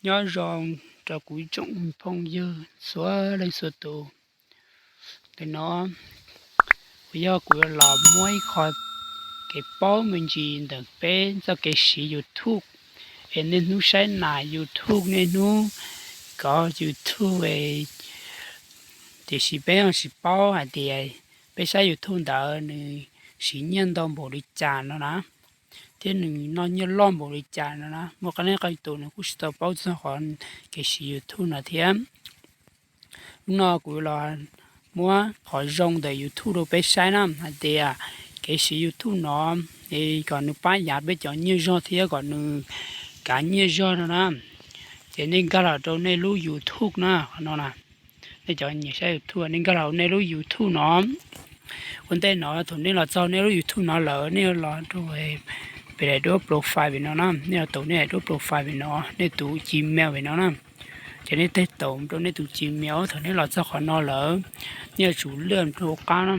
Nyob zoo rau kuv ib tsoom phooj ywg txhua leej txhua tus. Ntawm no kuv yog kuv los muab ib qho kev paub me ntsis ntawm peb txoj kev siv YouTube, es niaj hnub saib nas YouTube, niaj hnub kov YouTube, tiam sis peb ho tsis paub hais tias peb saib YouTube ntawd nws siv nyiaj ntau npaum li cas no na, thiab nws noj nyiaj loj npaum li cas no na. Muaj qee leej qee tus nws kuj tsis tau paub txog qhov kev siv YouTube no thiab. Hnub no kuv los muab qhov zoo ntawm YouTube rau peb saib na, hais tias kev siv YouTube no es kom nws pab yav peb cov nyiaj zog thiab kom nws kav nyiaj zog no na. Ces nej nkag los rau nej lub YouTube na, qhov no na, nej cov nyiam saib YouTube nej nkag los nej lub YouTube no. Ua ntej no thaum nej los txog nej lub YouTube no lawm nej los rau pem daim duab profile pem no na, nej los taus nej daim duab profile pem no, nej tus Gmail pem no na. Ces nej tig taus rau nej tus Gmail, thaum nej los txog qhov no lawm, nej yuav tsum lwaj rau hauv qab na.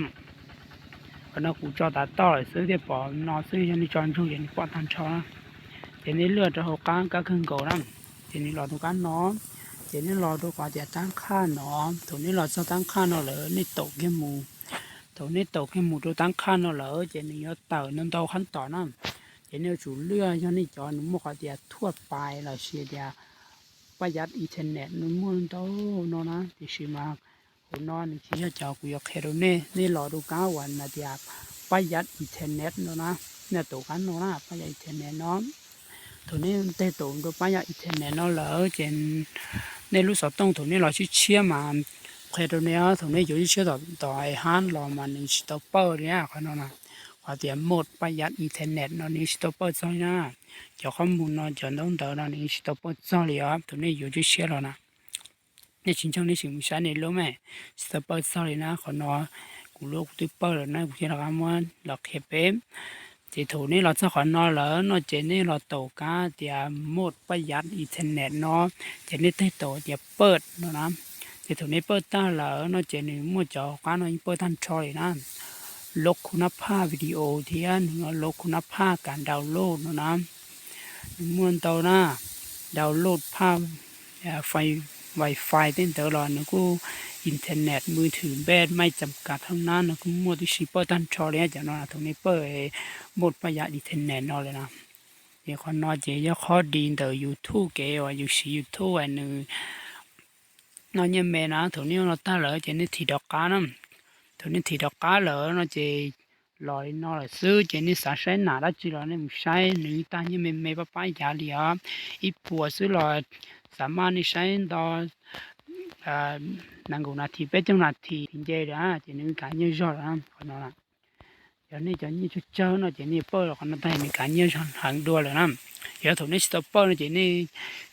Qhov no kuv tso tav toj lawm xwb thiaj pom no xwb, yog nej tso ntsug ces nws pom tag nrho na. Ces nej lwaj rau hauv qab kab kawg nkaus na, ces nws los rau qab no, ces nej los rau qhov tias tab qhaj no. Thaum nej los txog tab qhaj no lawm nej taus kiag mus. Thaum nej taus kiag mus rau tab qhaj no lawm ces nws yuav tawm ntau ntau qhab tom na. Ces nej yuav tsum lwaj, yog nej cov nws muaj qhov tias thuaj pais los sis tias pab yav internet nws muaj ntau no na, tiam sis mas hauv no nws tsis yog cov kuv yuav qhia rau nej. Nej los rau kab uas hais tias pab yav internet no na, nej taus kab no na, pab yav internet no. Thaum nej tig taus rau pab yav internet no lawm ces nej lub xov tooj thaum nej los tshiab tshiab mas qhia rau nej, thaum nej yuav tshiab tshiab tom tom hab los mas nws tsis tau pawj li na, qhov no na. Qhov tias mode pab yav internet no nws tsis tau pawj txog li na. Cov qhob mus no cov ntaub ntawv no nws tsis tau pawj txog li os, thaum nej yuav tshiab tshiab los na. Nej tsis ntseeg nej sim mus saib nej lub me, tsis tau pawj txog li na. Qhov no kuv lub kuv twb pawj lawm na, kuv thiaj rov qab muab los qhia peb. Ces thaum nej los txog qhov no lawm no ces nej los taus kab tias mode pab yav internet no, ces nej tig taus tias pawj no na. Ces thaum nej pawj tag lawm no ces nws muaj cov qab no yeej pawj tag nrho li na. Lub khu nab phaj video thiab nws lub khu nab phaj kam download no na. Nws muaj ntau na, download phaj, wifi tej ntawd los nws kuj internet mws thwm npej maj txam kas thoob nab nws kuj muaj tib si pawj tag nrho li. Cov no thaum nej pawj mode pab yav internet no lawm na. Ces qhov no ces yog qhov di ntawm YouTube kev uas yus siv YouTube uas nws noj nyiaj me na. Thaum nej los tag lawm ces nej thim rov qab na. Thaum nej thim rov qab lawm no ces los li no lawm xwb, ces nej xav saib nas dab tsi los nej mus saib, nws tag nyiaj me me pab pab yav li os. Ib puas xwb los xav maj nej saib nto nees nkaum nas this peb caug nas this nce lawm ces nws kav nyiaj zog lawm qhov no. Yog nej cov nyiaj tsawg tsawg no ces nej pawj los qhov no tag nws kav nyiaj zog heev dua lawm na. Yog thaum nej tsis tau pawj no ces nej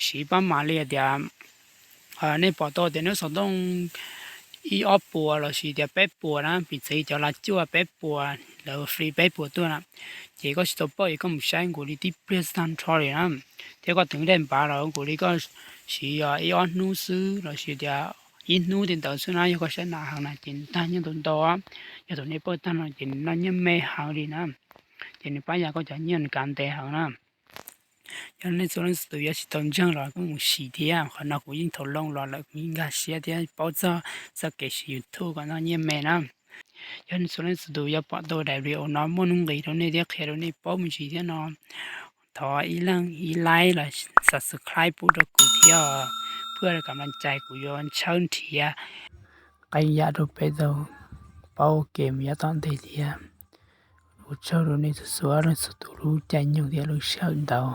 siv pab mam li tias nej pom tau tias nej xov tooj ib ob puas los sis tias peb puas na, piv txwv cov lav cuaj peb puas, lawv free peb puas tuaj na, ces koj tsis tau pawj es koj mus saib nkaus li tib pliag xwb tag nrho li na. Thiab koj twv daim npav los nkaus li koj siv ib ob hnub xwb los sis tias ib hnub tej ntawd xwb na, yog koj saib nas heev na ces nws tag nyiaj ntau ntau. Yog thaum nej pawj tag no ces nws noj nyiaj me heev li na, ces nws pab yav koj cov nyiaj nws kav ntev heev na. Yog nej txhua leej txhua tus yuav tsis tau ntseeg los koj mus sim thiab, qhov no kuv yeej thaum loo los lawm kuv yeej nkag siab thiab paub txog txoj kev siv YouTube kom noj nyiaj me na. Yog nej txhua leej txhua tus yuav pom tau daim video no muaj nuj nqis rau nej thiab qhia rau nej paub me ntsis thiab no, thov ib leeg ib like los subscribe pub rau kuv thiab, pab kam laj cai kuv yuav tshawb nrhiav qee yam rau peb tau paub ua ke mus yav tom ntej thiab. Ua tsaug rau nej txhua txhua leej txhua tus lub caij nyoog thiab lub sij hawm ntau.